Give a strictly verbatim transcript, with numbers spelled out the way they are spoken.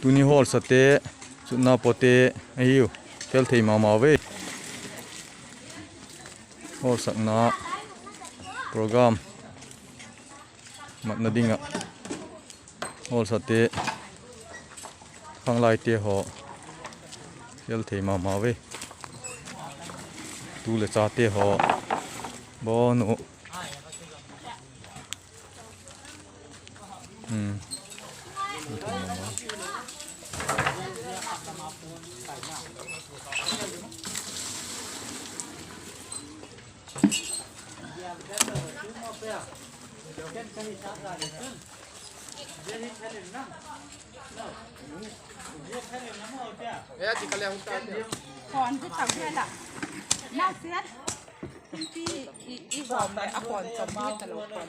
Tuni hawlsate, chutna pawte ahiu, fel thei ma ma ve. Hawlsakna program matna ding ah hawlsate, khanglaite haw, fel thei ma ma ve. Tu leh chate haw, bawn uh. Kon chu tak ve la. Nau siat. Thingpi i, i hawm leh a kon chom hi talo kon.